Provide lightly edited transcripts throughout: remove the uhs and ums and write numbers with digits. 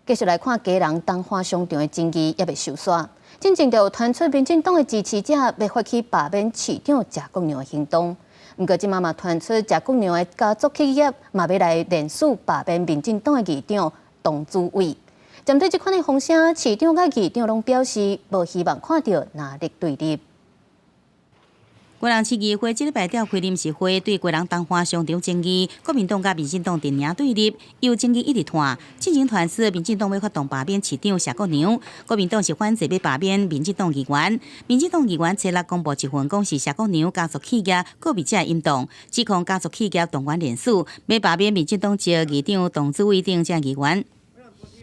繼續來看基隆東華商場的爭議猶未收煞，進前就有傳出民進黨的支持者欲發起罷免市長謝國樑的行動。毋過這馬嘛傳出謝國樑的家族企業嘛欲來聯署罷免民進黨的議長童子偉。針對這款的風聲，市長佮議長攏表示無希望看著藍綠對立。基隆市議會這禮拜召開臨時會，對基隆東華商場爭議，國民黨佮民進黨陣營對立，由爭議一直拖。進前傳出民進黨欲發動罷免市長謝國樑，國民黨是反制欲罷免民進黨議員。民進黨議員初六公布一份講是謝國樑家族企業告密者引動，指控家族企業動員聯署，欲罷免民進黨籍議長童子偉等這議員。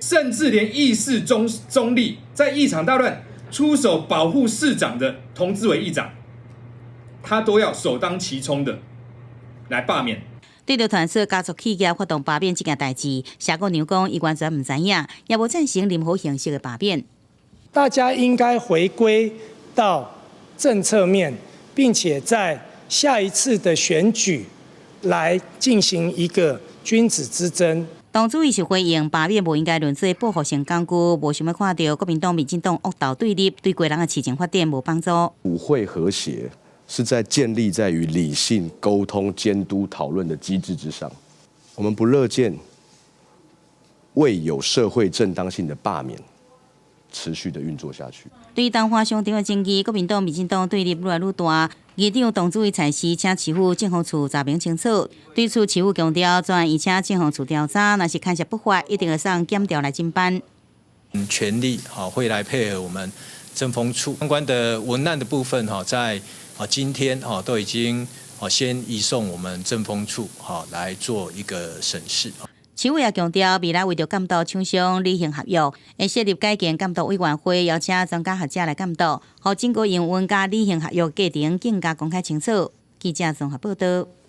甚至連議事中立，在議場大亂出手保護市長的童子偉議長，他都要首當其衝的來罷免。對著傳出家族企業發動罷免這件代誌，謝國樑講，伊完全毋知影，也無贊成任何形式的罷免。大家應該回歸到政策面，並且在下一次的選舉來進行一個君子之爭。童子偉是回應罷免無應該淪做報復性工具，無想欲看著國民黨、民進黨惡鬥對立，對基隆的市情發展無幫助。府會和諧是在建立在於理性溝通、監督、討論的機制之上。我們不樂見未有社會正當性的罷免持續的運作下去。對東華商場的爭議，國民黨、民進黨對立愈來愈大。議長童子偉誓請市府政風處查明清楚。對此，市府強調，專案請政風處調查，若是牽涉不法，一定會送檢調來偵辦。全力哈會來配合我們政風處相關的文案的部分哈，在今天哈都已經先移送我們政風處哈來做一個審視。市府也強調，未來為著監督廠商履行合約，會設立改建監督委員會，邀請專家學者來監督，予整個營運佮履行合約過程更加公開清楚。記者綜合報道。